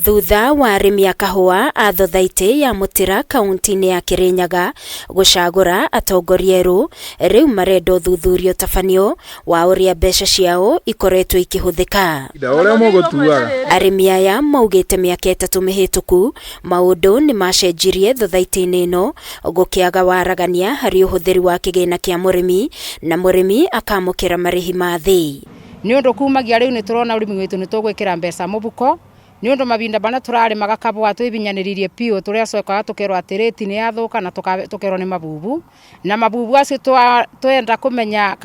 Thutha wa arĩmi a kahũa a thothaitĩ ya Mũtĩra kaunti-inĩ ya Kĩrĩnyaga gũcagũra atongoria erũ, rĩu marenda ũthuthuria ũtabanio wa ũrĩa mbeca ciao ikoretwo ikĩhũthĩka. Ũrĩa mũgũtuaga. Arĩmi aya maugĩte mĩaka 3 mĩhĩtũku maũndũ nĩ macenjirie thothaitĩ-inĩ ĩno, gũkĩaga waragania harĩ ũhũthĩri wa kĩgĩna kĩa mũrĩmi na mũrĩmi akamũkĩra marĩhi ma thĩ. Nĩ ũndũ kumagia rĩu nĩ tũrona ũrĩmi witũ nĩ tũgwĩkĩra mbeca mũbuko, nĩ ũndũ mahinda marĩa tũrarĩmaga kabũa twĩhinyanĩrĩirie biũ tũracokaga tũkerwo atĩ rĩti nĩ yathũka na tũkerwo nĩ mabubu, na mabubu acio twenda kũmenya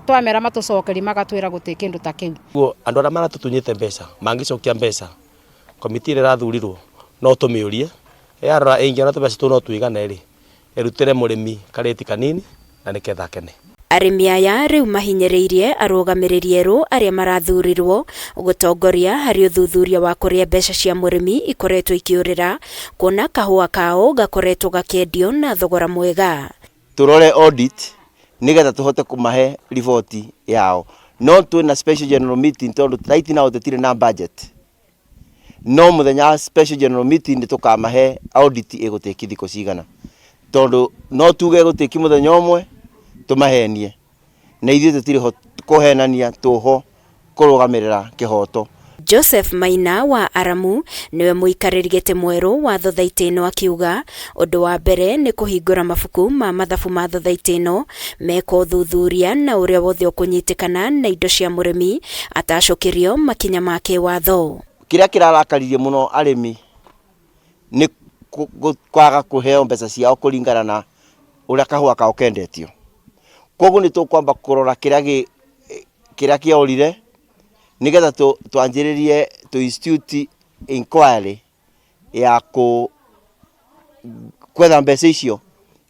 twamera matũcokerie magatwĩra gũtirĩ kĩndũ ta kĩu. Koguo andũ arĩa maratũtunyĩte mbeca mangĩcokia mbeca, komiti ĩrĩa ĩrathurirwo no tũmĩũrie yarora ĩngĩona tũbeca tũu no tũigane rĩ, ĩrutĩre mũrĩmi karĩti kanini na nĩketha akene. Arĩmi aya rĩu mahinyĩrĩirie arũgamĩrĩri erũ arĩa marathurirwo gũtongoria harĩ ũthuthuria wa kũrĩa mbeca cia mũrĩmi ikoretwo ikĩũrĩra, kuona kahũa kao gakoretwo gakĩendio na thogora mwega. Tũrore audit nĩgetha tũhote kũmahe riboti yao. No twĩna special general meeting tondũ right now tũtirĩ na budget. No mũthenya wa special general meeting nĩ tũkamahe audit ĩgũtĩki thikũ cigana, tondũ no tuge ĩgũtĩki mũthenya ũmwe tũmahenie, na ithuĩ tũtirĩ ho kũhenania, tũho kũrũgamĩrĩra kĩhoto. Joseph Maina wa Aramu niwe mũikarĩri gĩtĩ mwerũ wa thothaitĩ ĩno akiuga ũndũ wa mbere nĩ kũhingũra mabuku ma mathabu ma thothaitĩ ĩno, meka ũthuthuria na ũrĩa wothe ũkũnyitĩkana na indo cia mũrĩmi atacũkĩrio makinya ma kĩwatho. Kĩrĩa kĩrarakaririe mũno arĩmi nĩ kwaga kũheo mbeca ciao kũringana na ũrĩa kahũa kao kendetio. Koguo nĩ tũkwamba kũrora kĩrĩa kĩorire nĩgetha twanjĩrĩrie tũ institute inquiry ya kwetha mbeca icio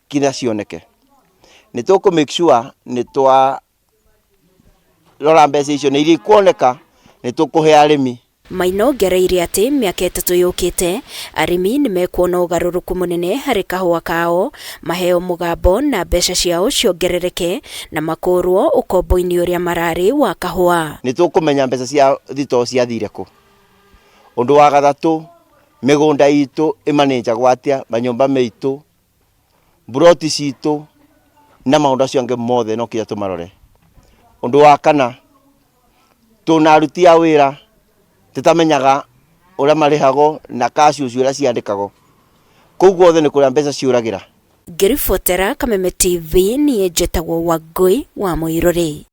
kinya cioneke. Nĩ tũkũ make sure nĩ twa rora mbeca icio na iria ikuoneka nĩ tũkũhe arĩmi. Maina ongereire atĩ mĩaka 3 yũkĩte arĩmi nĩ mekuona ũgarũrũku mũnene harĩ kahũa kao, maheo mũgambo na mbeca ciao ciongerereke na makũrwo ũkombo-inĩ ũrĩa mararĩ wa kahũa. Nĩ tũkũmenya mbeca cia thitoo ciathire kũ. Ũndũ wa gatatũ, mĩgũnda itũ ĩmanĩnjagwo atĩa, manyũmba maitũ, mburoti citũ na maũndũ acio angĩ mothe no kinya tũmarore. Ũndũ wa kana, tũna aruti a wĩra tũtamenyaga ũrĩa marĩhagwo na cash ũcio ũrĩa ciandĩkagwo. Kũu guothe nĩ kũrĩa mbeca ciũragĩra. Ngĩribotera Kameme TV, niĩ njĩtagwo Wangũi wa Mũirũrĩ.